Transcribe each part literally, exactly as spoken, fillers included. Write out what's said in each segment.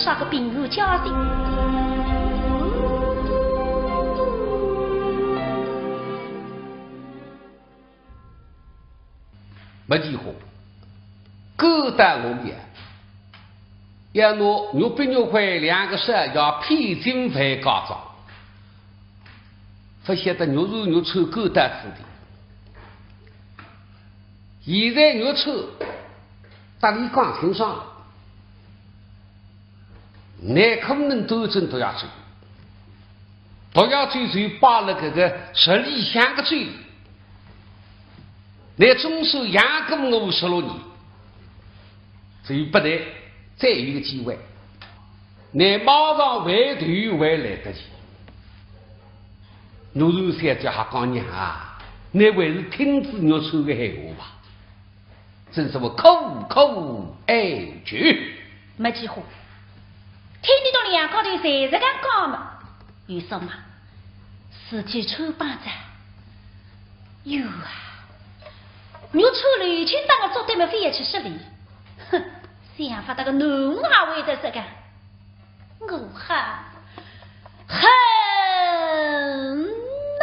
啥个平安家庭？没几化，够得我也要拿玉笔玉灰两个手要骗进回家中，不晓得玉树玉春够得此地。现在玉春搭俚讲清爽，倷可能端正毒药酒，毒药酒就摆了搿个十里香个酒，倷总算养过我十六年，只有不得再有一个机会，倷马上回头还来得及。玉树小姐还讲：“娘啊，倷还是听仔玉春个闲话吧。”真是我苦苦哀求。没几化，听得懂两家头侪是搿讲嘛，有数嘛，自己穿帮着。哟啊，玉春楼前当个做对么非要去失礼，哼，想勿到个囡儿会得这个。 我好恨呐！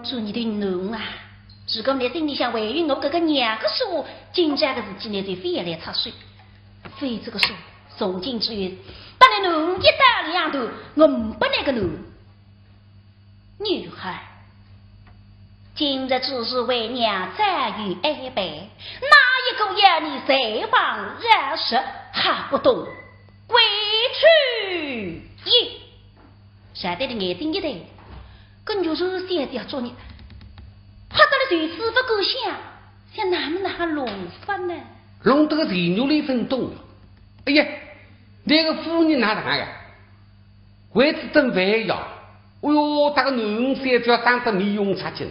做你的囡啊，如果倷心里向还有我搿个娘个说话，今朝个事体倷就覅来插手。覅个说，从今之后，拨倷囡一刀两断，我呒拨倷个囡。女孩，今日之事为娘早有安排，哪一个要你再放二十还不懂？ 规去也。小旦的眼睛一瞪，搿玉兰小姐作孽，吓得了就嘴勿敢响，想哪么哪弄法呢？弄得个钱玉兰勿懂了。哎呀，那个夫人哪能呀？为仔顿饭呀，哎哟，搭个囡儿三叫打得面红赤金。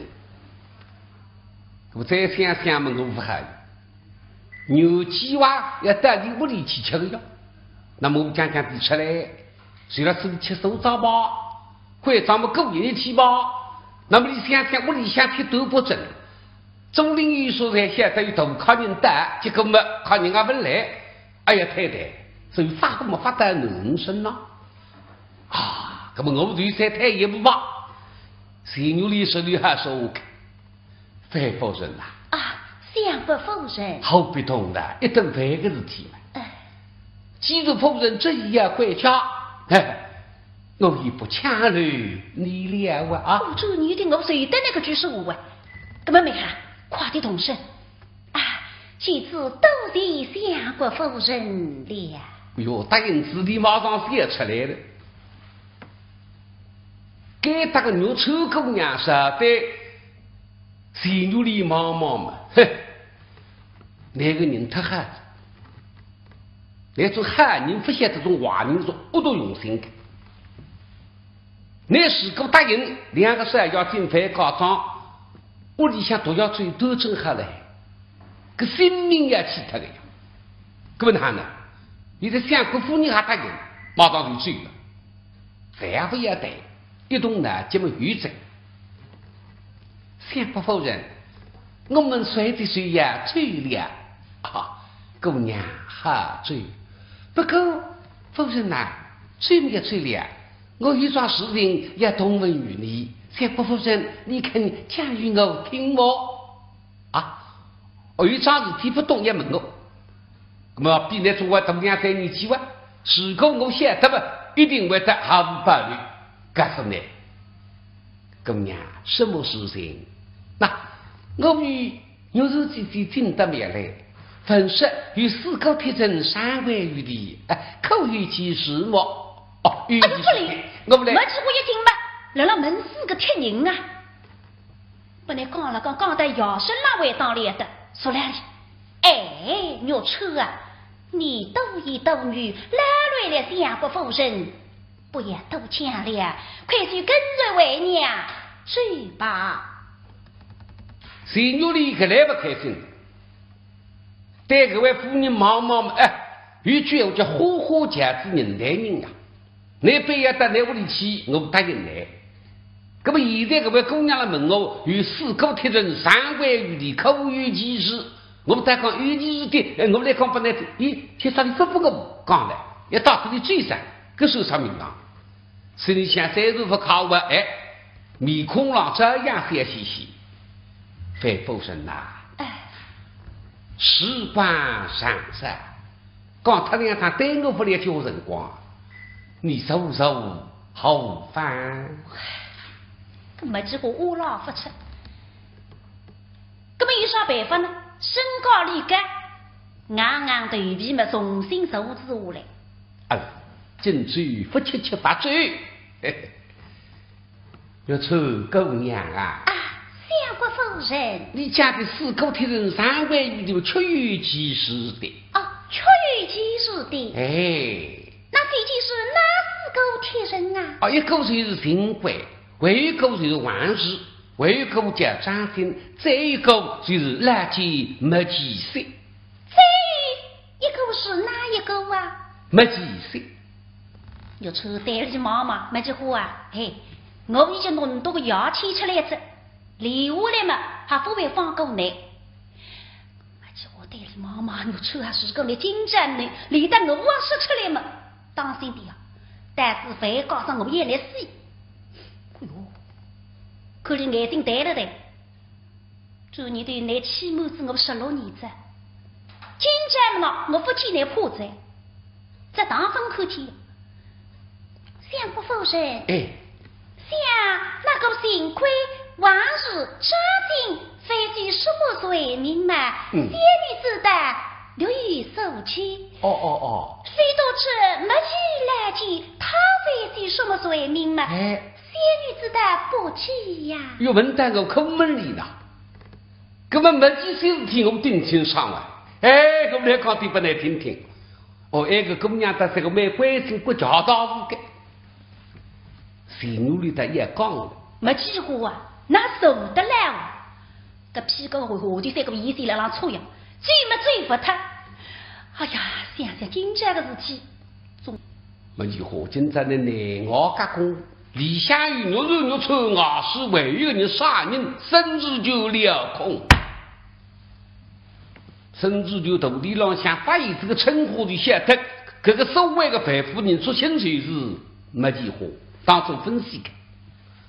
我再想想嘛，我勿好意思。 牛鸡哇要到伊屋里去吃个呀。那么我讲讲提出来，随了自己吃手早吧，关照么过年去吧。那么你想想屋里向贴都不准，钟灵毓说才晓得有大客人到，结果么客人也勿来。哎呀，太太，所以发个么发到囡儿身上。啊，那么我就再退一步吧。钱玉兰说你还说我 范夫人呐。啊，相国夫人。好不懂的，一顿饭个事体嘛。哎。既然夫人执意要回家，哎，我也不强留你了啊。啊，我做你的，我谁得那个句说话啊？那么梅兰，快点动身。啊，这次多谢相国夫人了。哟，答应之地马上写出来了。 该搭个玉兰姑娘是对钱玉兰望望嘛，哼，那个人太好了，那种好人勿晓得种坏人是恶毒用心的。那如果答应两个少爷进饭告状，屋里向毒药最多正好嘞，搿性命要去脱个呀。搿么哪能？现在相国夫人还答应，马上就走了。 饭也勿要谈，一动脑筋么有哉。相国夫人，我们随的随呀走了。啊，姑娘好走。不过，夫人呐，走么也走了，我有桩事情要动问于你。相国夫人，你肯讲与我听么？ 啊，哦，有桩事体不懂也问我。那么比那种我同样在年纪哇，如果我晓得么，一定会得毫无保留告诉你。姑娘，什么事情？那，我与玉兰姐姐进得庙来，听说有四个铁人伤官于地，哎，可有其事么？哦，有其事。哎呀，不灵，我们来。没去过一听吧，人家问四个铁人啊。 本来讲了讲，讲到夜深了，还当了的，说了哩。哎，玉兰啊，你多言多语，扰乱了相国夫人，不要多讲了，快去跟着为娘去吧。钱玉兰搿来勿开心，对搿位夫人望望，哎，有句闲话叫花花轿子人抬人啊。 倷非要到倷屋里去，我答应倷。那么现在搿位姑娘来问我，有四个铁人伤官于地，可有其事？我搭讲有其事的，哎，我来讲拨倷听，咦，天上的吩咐我讲的，要到这里去噻，搿是啥名堂？心里想，再是勿靠我，哎，面孔浪照样笑嘻嘻。范夫人呐，哎。时光尚早， 讲脱两趟耽误勿了交辰光，你说说好烦。搿么几个话拉勿出，搿么有啥办法呢？身高力高，硬硬头皮么重新坐仔下来。哎，今朝勿吃吃白酒。 玉兰姑娘啊。啊，相国夫人。你讲的四个铁人伤官于地，确有其事的。哦，确有其事的。哎。那究竟是哪四个铁人啊？哦，一个就是秦桧，还有一个就是王氏，还有一个叫张欣，再一个就是老奸没其色。再一个是哪一个啊？没其色。 玉兰对俚望望，没几化啊，嘿，我已经弄多个药气出来哉，留下来嘛，还勿会放过倷。没几化对俚望望，玉兰啊，如果倷今朝倷，连得我也说出来嘛，当心点啊，但是万一告上我也来死。哎哟，看俚眼睛抬了抬， 做倷的，倷欺瞒仔我十六年哉，今朝么喏，我勿见倷怕哉，这当分看天。相国夫人，哎。想那个秦桧、王氏、张欣，犯些什么罪名嘛？嗯。想你知道，略有所知。哦，哦，哦。非到这末期来见，他会是什么罪名吗？哎。小女子倒不知呀。又问到我苦闷里呢，搿么末期事体我顶清爽啊。哎，我来讲点拨倷听听。哦，埃个姑娘倒是个蛮关心国家大事个。钱玉兰倒也讲了。末期话啊，哪受得了啊？ 搿屁股后下头三个眼睛辣浪抽呀，追么追勿脱。哎呀，想想今朝个事体，总末期话今朝呢，内外夹攻，里向有肉肉肉穿，外势还有一个人啥人？沈志球撩空。沈志球肚皮浪向发现这个称呼就晓得，搿个所谓个范夫人出身就是末期话，当初分析个。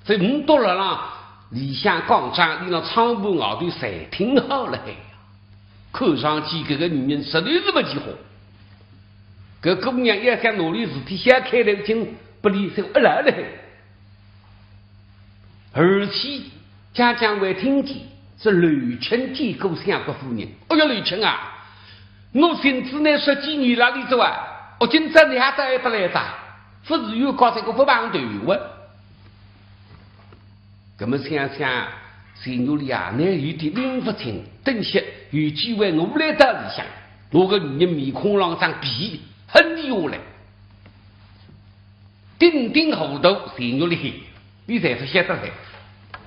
所以倷到了啦，里向讲讲，俚拉窗户外头侪听好了海呀。看上去搿个女人实在是末期话。搿姑娘要想拿俚事体掀开来，已经拨俚侪吓来了海。而且讲讲还听见是刘卿见过相国夫人。哎哟，刘卿啊，我寻仔倷十几年了，倷走啊，我今朝倷还到埃搭来哉，勿是有讲这个勿碰头啊？ 搿么想想，钱玉兰啊，倷有点拎勿清，等歇有机会我来到里向，拿个女人面孔浪张皮，狠下来。顶顶糊涂，钱玉兰，倷侪勿晓得唻，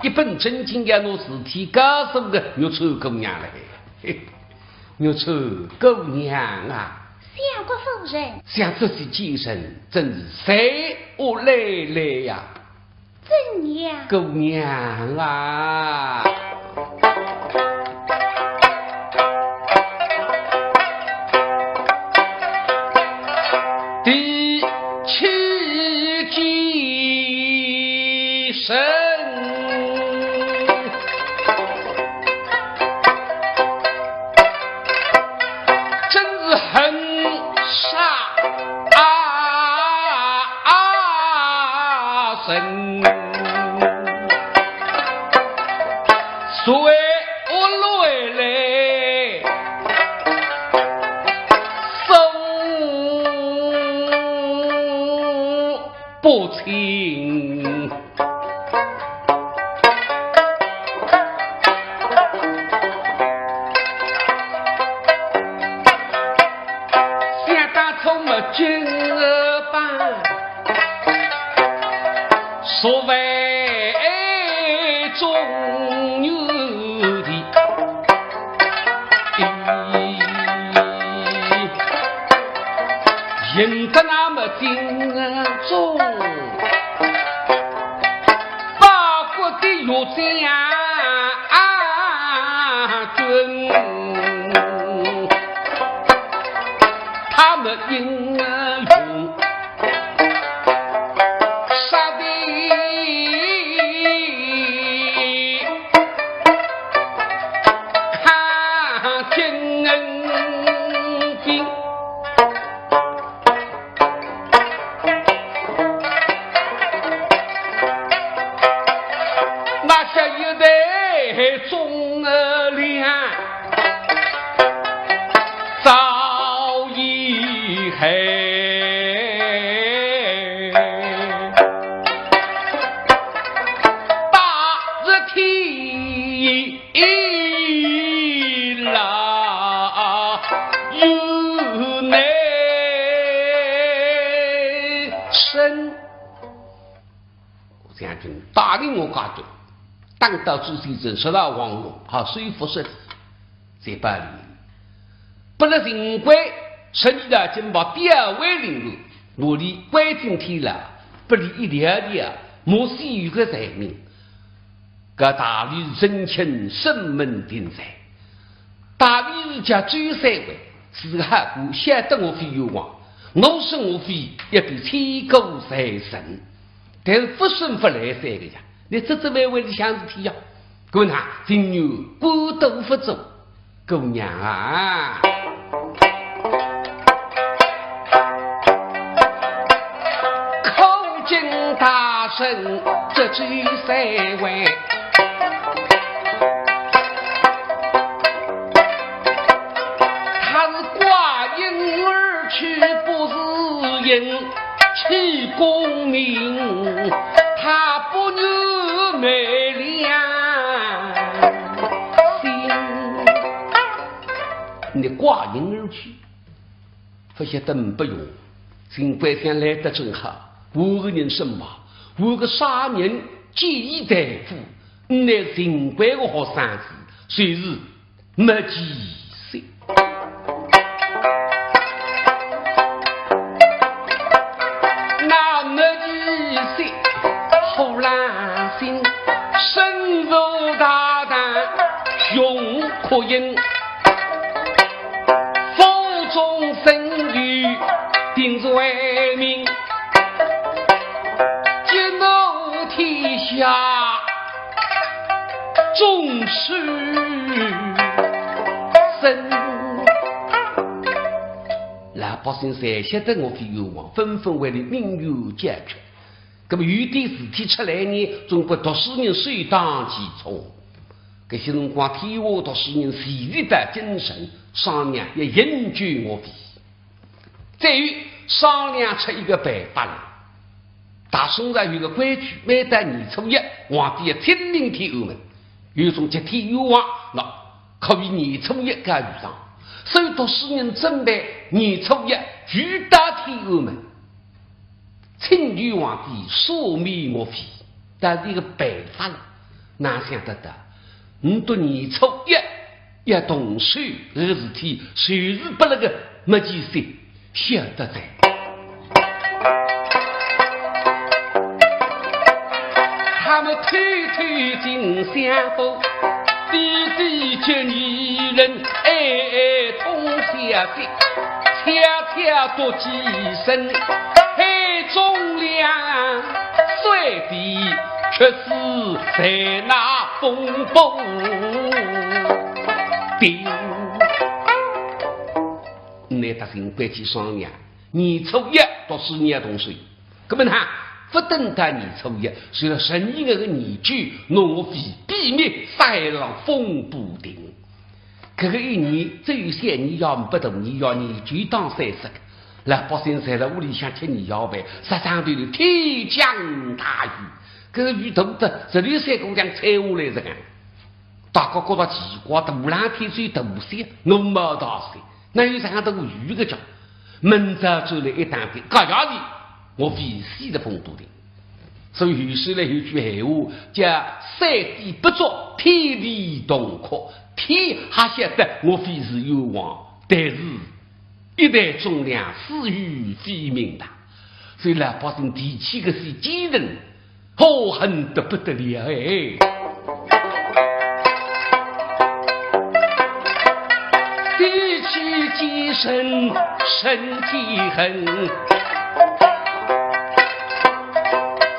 一本正经要拿事体告诉个玉川姑娘了嘿。嘿，玉川姑娘啊，相国夫人。想这些奸臣，真是罪恶累累呀。 怎样？姑娘啊，第七奸臣，真是恨煞啊！ 啊，人，谁我来来说不清。 想当初么今日吧，所谓中原的，赢得那么精中，报国的岳将军。 他们英雄杀的抗金兵。 拿下一代忠良，早已黑。大热天 一老有难伸。将军带领我家眷，打到朱仙镇，直到黄龙，好收复失地，再把你。本来秦桧，实际上已经把调回临安，拿你关进天牢，拨你一条条，莫须有个罪名。 搿大理寺省亲，生门定罪。大理寺叫周三位，是个好官，晓得我非冤枉，我说我非，要被千古罪人。但是勿审勿来三个呀，倷这只万万里向事体呀，搿哪情愿官都勿做。 姑娘啊，可敬大人这周三位，他是官起功名，他不如没良心。你挂人而去，不晓得不用。秦桧想来得正好，我个人什么？我个啥人见义大夫，乃秦桧个好生子，就是 没几岁。那没几岁，好lang心，身负大担，胸可硬，腹中身有定罪名，激怒天下 众书生。老百姓侪晓得岳飞冤枉，纷纷为伊鸣冤解决。那么有点事体出来呢，总归读书人首当其冲。搿歇辰光，天下读书人齐集到京城，商量要营救岳飞。 再有商量出一个办法来。大宋朝有个规矩，每到年初一，皇帝要亲临天安门，有种接天冤枉，那可以年初一告御状。所以读书人准备年初一就到天安门，请求皇帝赦免岳飞。但是一个办法了，哪想得到？ 你到年初一要动手，搿个事体就是拨那个没几岁晓得哉。他们偷偷进相府，低低叫女人，哎哎通消息，悄悄踱几声，黑中两水滴。 却是在那风波顶。那搭新规矩商量，年初一读书人要动手。那么呢，不等到年初一，随了十二月个年九，拿岳飞秘密杀害了风波亭。搿个一年只有小年夜，没大年夜，年九当三十个。老百姓侪辣屋里向吃年夜饭，煞上头头天降大雨。 搿个雨大得，十里三姑娘吹下来这个，大家觉着奇怪，大冷天吹大雪，我没大雪，哪有这样大雨个讲？明朝转来一打听，搿夜里我危死的风都的。所以后首来有句闲话，叫三点不着，天地同哭，天还晓得岳飞是冤枉，但是 一代忠良，死于非命呐。所以老百姓提起个是奸人，好恨得不得了哎。提起奸人，甚记恨。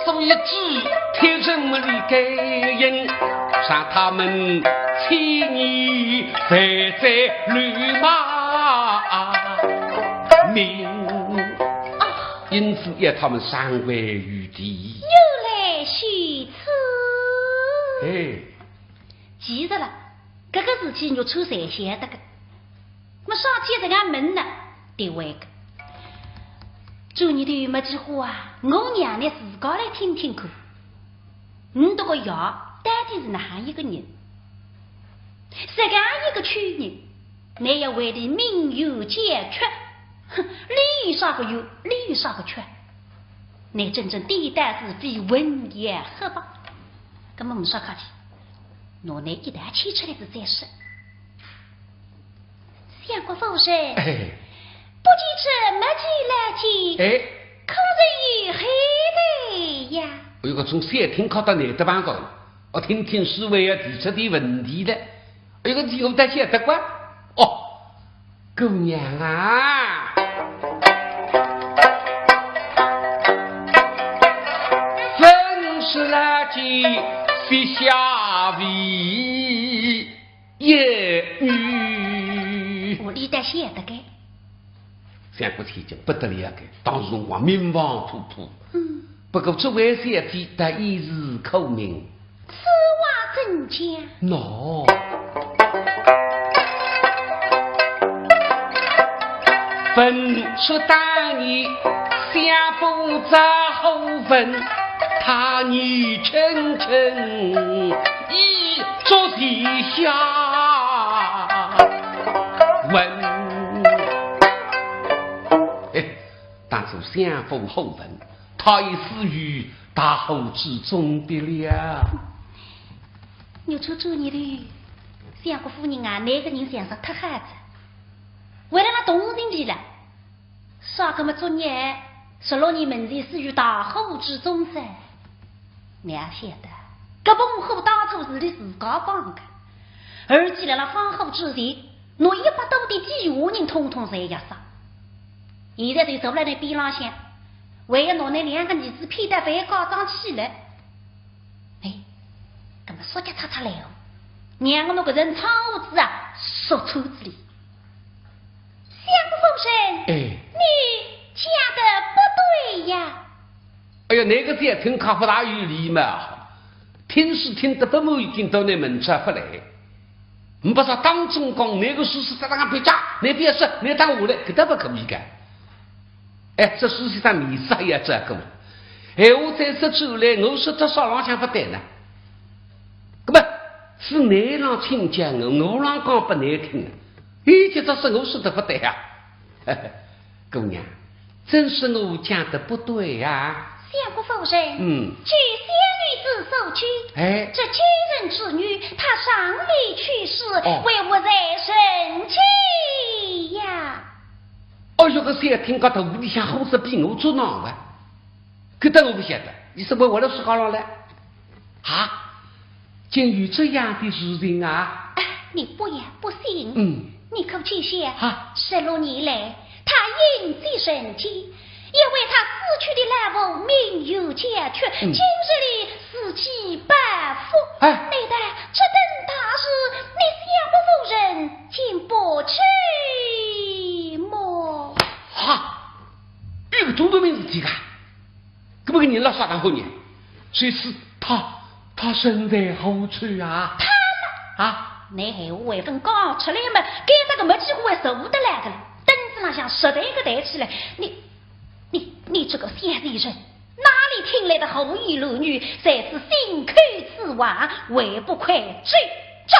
所以只听人们的该人，让他们千年犯在流马名。因此要他们三跪于地。原来如此。哎。其实了，搿个事体玉串侪晓得个。 那么上天这样问呢，对外个。做你的没几话啊，我让你自家来听听看。你这个爷到底是哪样一个人？这样一个穷人，你要为你命运解决，哼，理有啥个有，理有啥个缺？你真正颠倒是非，文言黑白。那么没啥客气，拿你一道牵出来是再说。 相国夫人，哎。不知这没几来见，哎。可曾有后来呀？哎哟，搿种小听客倒难得碰着，我听听是否要提出点问题来。哎哟，搿是有得晓得个。哦，姑娘啊，本是来见膝下位 也女。我理得晓得个。相国千金不得了个，当时辰光名望普普。嗯。不过这位小姐她一时口名。此话怎讲？喏。本是当年相府赵后文，他女真真一桌席下闻。哎，当初相府后文，他已死于大火之中的了。你说这年头，相国夫人啊，哪个人相上太好哉？为了那动人的了，啥个么作孽，十六年门前死于大火之中哉？你也晓得，搿盆火当初是伊自家放的，而且辣辣放火之前，拿一百多个底下人统统侪压杀。现在就坐辣那边浪向，还要拿那两个儿子骗到樊家庄去了。哎，搿么说叫差差来哦，让我拿搿人窗户纸啊，说穿子哩。相公夫人，哎。你讲的不对呀。哎呀，那个姐听客不大有礼貌，听是听得不满意，今朝你们这不来。你不说当中讲，那个事实在那个别讲，你别说，你当我来，搿倒不可以个。哎，这事实上面是还要这个嘛。哎，我在这出来，我说这啥浪向不对呢？搿么是你让听见我，我让讲不难听啊。哎，这倒是我说的不对呀。姑娘，真是我讲的不对呀。相公夫人，嗯。据小女子所知，哎。这奸人之女，她上年去世，哦。为何在人间呀？哦哟，搿小听个头里向好似比我做囊了。搿倒我不晓得，你是为我的事讲了嘞？啊？ 竟有这样的事情啊？哎，你不要不信。嗯。你可知晓，啊。十六年来，他隐居人间，因为他死去的老婆名誉交出，嗯。今日里死期报复。哎。难道这等大事，你相公夫人竟不知么？哈，有搿种大事体啊？ 搿么个人辣啥场化呢？谁是他？他身在何处啊？他嘛，啊？你闲话还朆讲出来嘛，该搭个没几化还受得来个了，凳子浪向实在个抬起来。你，你，你这个小贱人，哪里听来的胡言乱语，在此信口雌黄，还不快招招！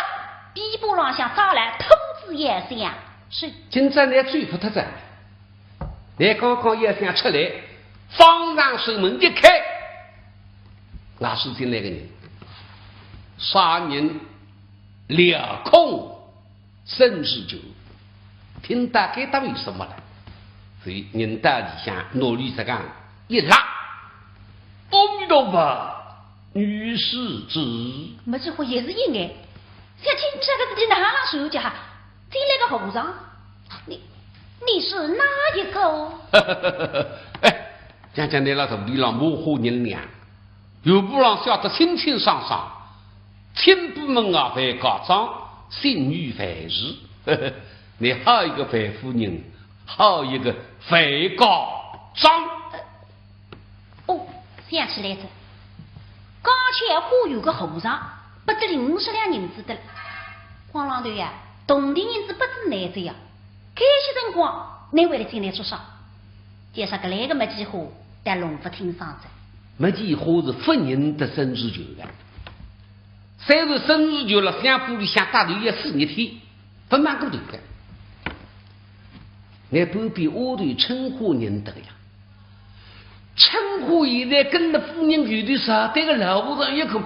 臂膊浪向抓牢，拖仔要想，是。今朝你要追不脱哉。 你刚刚要想出来，方丈守门一开，外头进来个人，啥人？廖崁、沈志球，听到该搭为什么了？所以人到里向拿俚实梗一拉，阿弥陀佛，女施主。没几化也是应该，像今朝个事体哪能说起哈？ 进来个和尚，你，你是哪一个？哎，讲讲你辣肚皮浪模糊人呢，有不让晓得清清爽爽，清波门外樊家庄，姓于樊氏。你好一个樊夫人，好一个樊家庄。 哦，想起来哉，刚才忽有个和尚，拨仔俚五十两银子的了。光浪头呀，铜钿银子拨仔俚哉呀，该歇辰光，俚为了进来做啥？介绍个来个没几化，但弄勿清爽哉。没几化是勿认得沈志球个。虽然沈志球辣相府里向搭头也四日天，勿蛮过头个。那半边丫头春花认得个呀。 春花现在跟着夫人后头上，对个老和尚一看，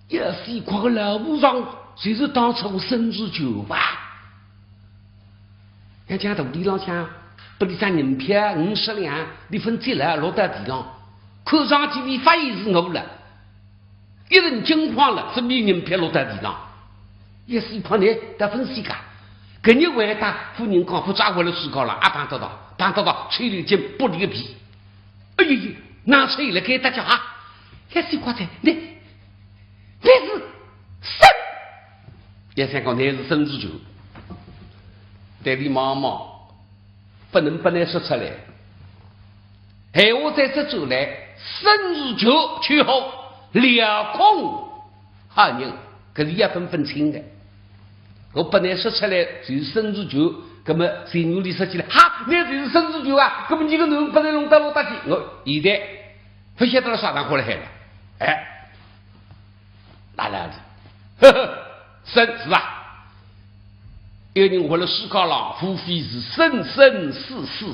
也是一块个老和尚，就是当初沈志球吧？要讲肚皮浪向，拨俚张银票五十两，俚朆接了落到地浪，看上去俚发现是我了。 一阵惊慌了，是面银撇落到地上。也是一旁呢，得分析个，搿日回答夫人讲，勿抓回来自家了，啊，碰得到，碰得到，吹了一记玻璃个皮。哎呦呦，拿出来给大家啊，也是一块钱，那，那是沈，也想讲那是沈志球，对俚望望，不能不能说出来。 闲话再说转来，沈志球去后，廖崁好人，搿里也分分清个。我本来说出来就是沈如旧，那么钱玉兰说起来，哈，你就是沈如旧啊，那么你个囡勿能弄到我搭去，我现在勿晓得了啥场化了海了。哎，哪能样子？呵呵，沈是啊，有人活了世界浪，无非是生生死死，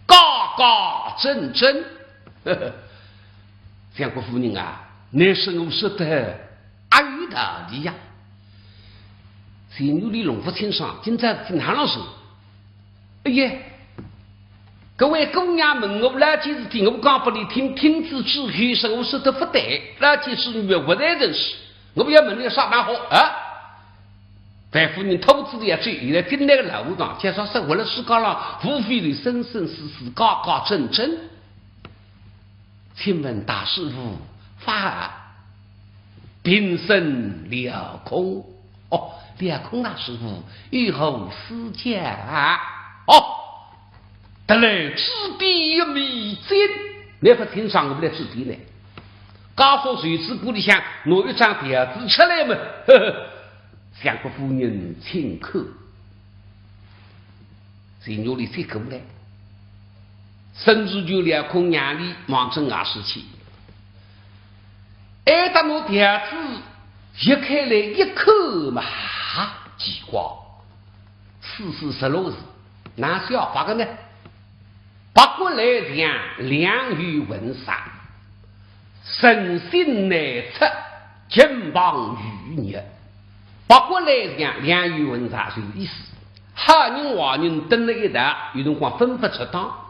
假假真真。呵呵，相国夫人啊，你说我说得阿有道理呀？钱玉兰弄勿清爽，今朝是哪能说？哎呀，搿位姑娘问我老几事体，我讲拨你听，听仔之后说我说得勿对，老几是女儿，勿对人事，我勿要问你啥场化啊？樊夫人吐仔一嘴，现在进来个老和尚，介绍说活了世界浪，无非是生生死死，假假真真。请问大师父，法平生了空？哦，了空大师父，有何指教啊？哦，得来指点一面经，你勿清爽，我勿来指点呢。家父随子鼓里向拿一张条子出来嘛，呵呵，相国夫人请看。钱玉兰接过来，沈如旧了空，让俚望准外势去。哎，搭拿条子一开来一看嘛，哈，奇怪，四四十六字，哪写法个呢？八国来将，两于垠塞，人心难测，金榜玉液。八国来将，两于垠塞，就是意思。好人坏人蹲了一道，有辰光分勿出档。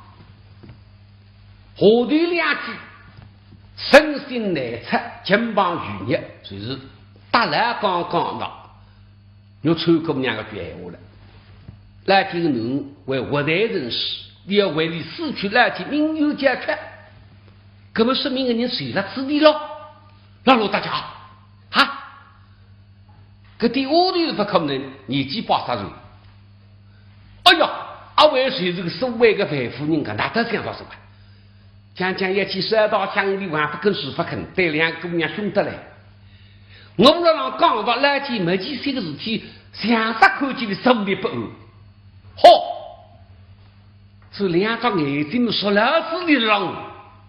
下头两句，人心难测，金榜玉液，就是搭牢刚刚个。 玉兰姑娘个句闲话了。老几个囡为活代人士，你要为伊死去老几名誉解决，搿么说明个人受了指点咯。老老大家，哈，搿点丫头是勿可能，年纪八十岁。哎呀，阿为谁这个所谓个樊夫人搿哪搭想到什么？ 讲讲要去烧到乡里，还勿肯是勿肯，对两个姑娘凶得来。我辣浪讲到老几没几岁个事体，像煞看见伊坐立不安。嚯！是两只眼睛说老子里浪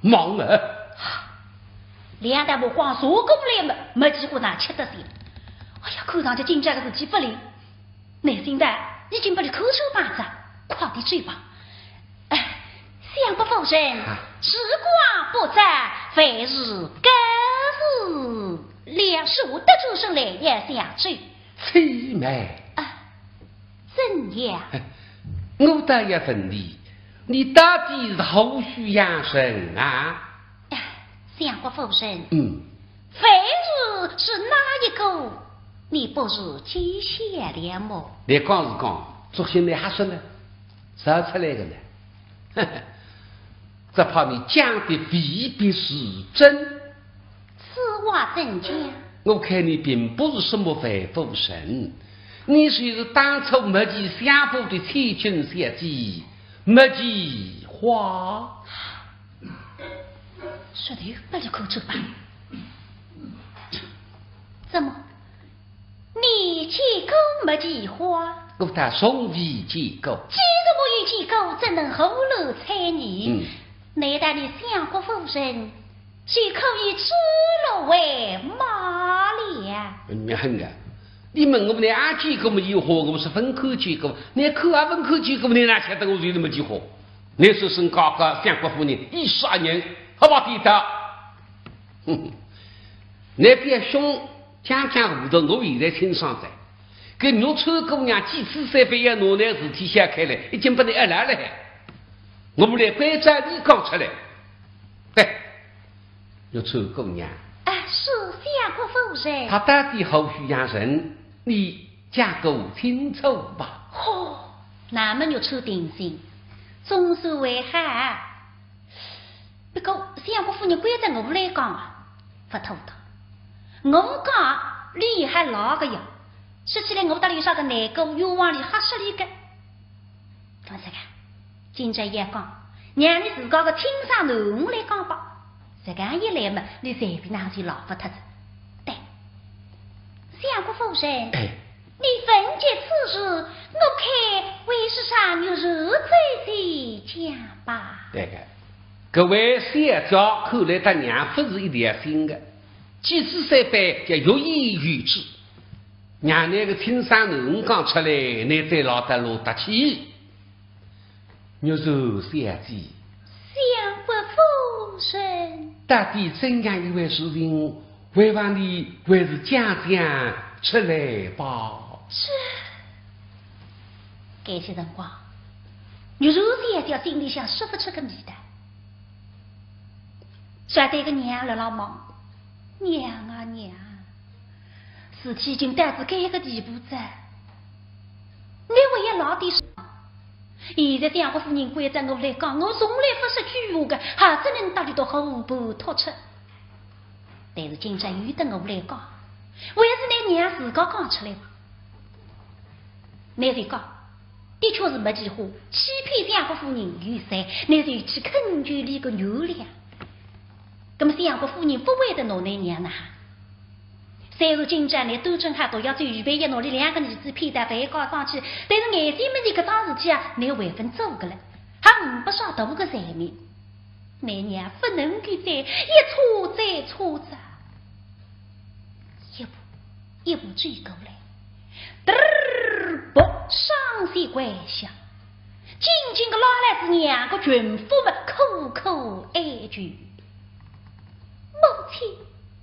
望啊！两大目光射过来么，没几个哪吃得消。哎呀，看上去今朝个事体勿灵。 难心的，已经拨伊看穿板子，快点走吧。哎，相国夫人，啊。时光不早，还是告辞了。说得转身来也想走。青梅。啊，怎样？哎，我倒要问你，你到底是何许样人啊？哎，相国夫人，嗯。 樊氏是哪一个？你不是记下了么？你讲是讲，作兴倷瞎说呢，啥出来个呢？只怕你讲的未必是真。此话怎讲？我看你并不是什么樊夫人，你就是当初没几相府的千金小姐，没几花。 说得有，拨伊看穿板。怎么，你见过没几花？我倒从未见过。既然没有见过，怎能胡乱猜疑？嗯。难道你相国夫人就可以指鹿为马了？你很啊，你问我们的阿姐过没几花，我们是分开见过，你看阿分开见过，你哪晓得我有那么几花？ 你是沈家个相国夫人，一杀人，好吧，地道。哼哼，你别凶，讲讲糊涂，我现在清爽哉。搿玉川姑娘几次三番要拿那事体掀开来，已经拨你挨牢了海。我们来关照你讲出来。对，玉川姑娘。啊，是相国夫人。她到底何许样人？你讲个清楚吧。嚯， 那么玉川定心，总算还好。不过相国夫人关照我来讲啊，勿妥当。我讲，伊还老个呀，说起来我搭伊有啥个难过，冤枉伊吓煞伊个。搿么这个，今朝也讲，让伊自家个亲生囡儿来讲吧。这个一来嘛，伊随便哪能就老勿脱哉。对，相国夫人，哎。你问及此事，我看还是让玉兰姐姐讲吧。对个，搿位小姐看来搭娘勿是一条心个，几次三番叫欲言又止，让那个亲生囡讲出来，你再老得落得去。 玉兰小姐，相国夫人。到底怎样一回事情，还望你还是讲讲出来吧。是。搿歇辰光，玉兰小姐心里向说勿出个味道。晓得个娘辣辣忙，娘啊娘，事体已经到仔搿个地步哉，你还要老点啥？ 现在相国夫人关照我来讲，我从来勿说鬼话个，还只能搭俚笃和盘托出。但是今朝由得我来讲，还是拿娘自家讲出来吧。拿俚讲，的确是没几化，欺骗相国夫人有罪，拿俚去恳求俚个原谅。葛么相国夫人勿会得拿拿娘哪哈？ 虽然今朝拿端正好毒药酒预备一拿，俚两个儿子骗到饭高上去，但是眼前面前搿桩事体啊，拿还朆做个了，还呒不啥大个罪名。拿娘勿能够再一错再错哉，一步一步走过来，嘚儿，啵，双膝跪下，紧紧个拉来仔娘个裙摆么，苦苦哀求。 母亲，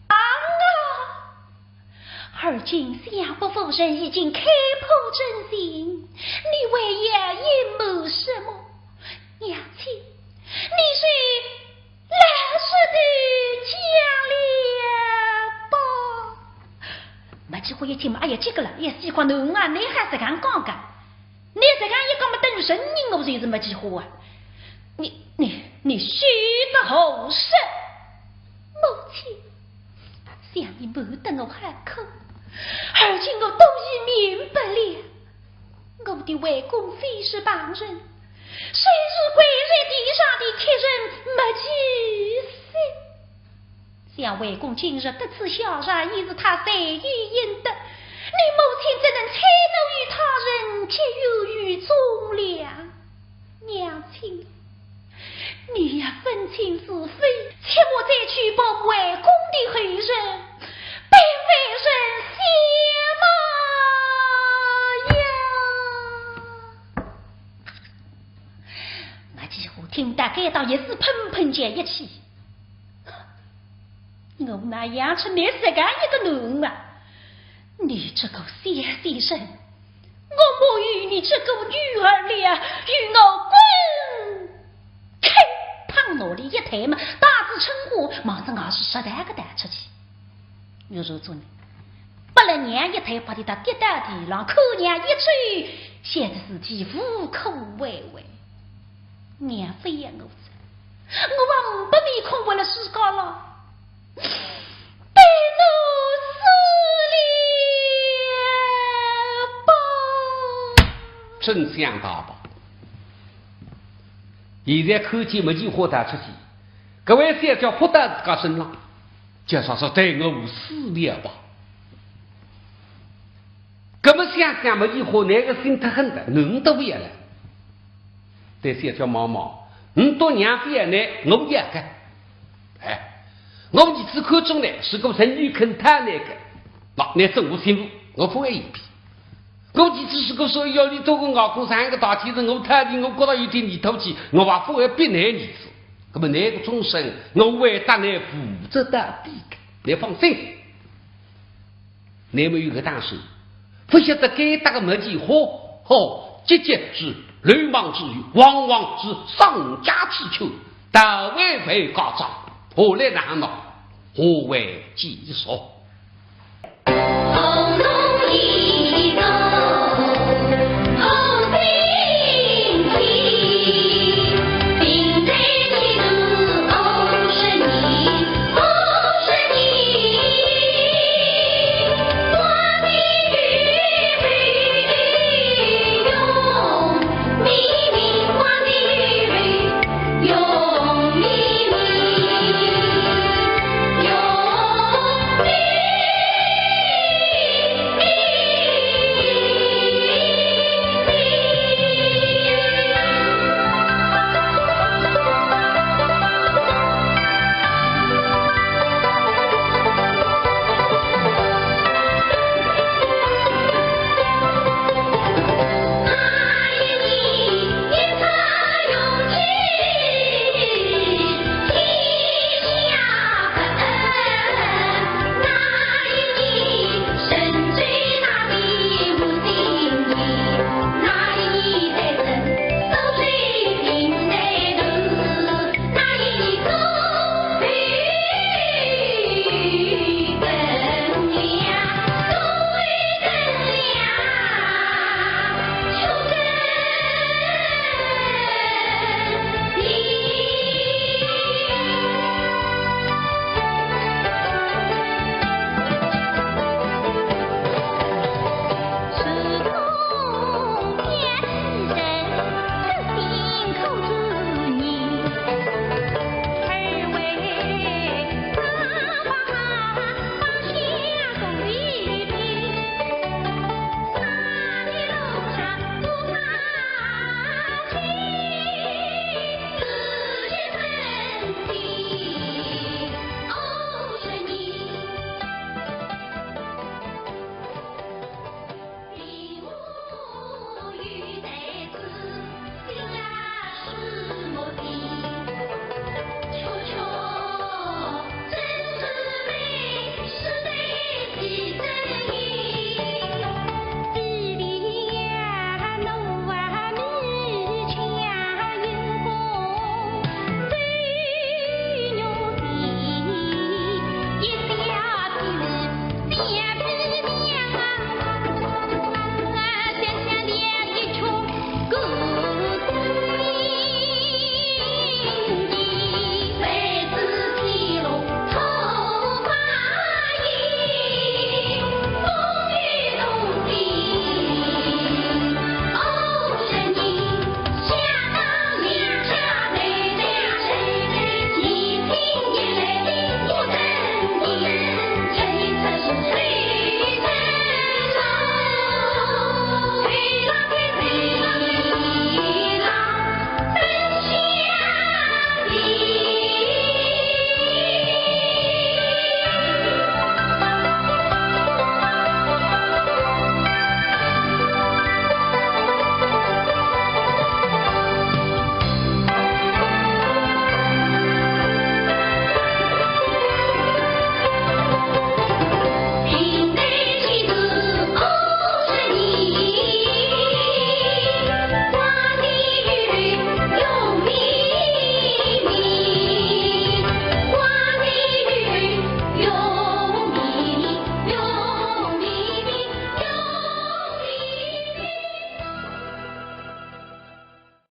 啊啊！而今相国夫人已经开破真情，你还要隐瞒什么？娘亲，你就老实地讲了吧。没几化一听嘛，哎呀，这个了，也死快囡啊，你还是敢讲个？ 你这样一讲嘛，等于承认我就是没几化啊。你、你、你说个何事？母亲，想你瞒得我好苦，而今我都已明白了。我的外公非是旁人，虽是跪在地上的乞人，没几岁。 想外公今日得此下场，也是他罪有应得。你母亲怎能迁怒于他人，结怨于忠良？娘亲，你要分清是非，切莫再去碰外公的后人，被外人笑骂呀！那几化听到该搭也是砰砰叫一气。 我哪养出你这样一个囡啊？你这个小畜生，我没有你这个女儿了，与我滚开！砰，拿俚一推嘛，带仔春花，望仔外头实在个逃出去。玉兰做人，拨了娘一推，拨俚搭跌到地浪，看娘一走，现在是无可挽回。娘非要我走， 我还呒不面孔活了世界了，被我死了吧。真想大吧。现在看见没几化逃出去，搿位小姐扑到自家身浪，叫啥说对我死了吧。搿么想想没几化，那个心太狠的，人都不要了。 对小姐望望，你到娘不要呢，我也个。哎，我儿子看中呢，是个人女肯讨那个，那你做我媳妇，我不会一比。我儿子是个说要你做个外公三个大妻子，我讨你，我觉得有点儿头气，我还不会逼你儿子。那么那个终身，我会搭你负责到底的，你放心。 乃末有个当时，不晓得该搭个没几化，吼，结结是流氓之语，往往是丧家之犬，大为为家长，何来难呢？何为其所？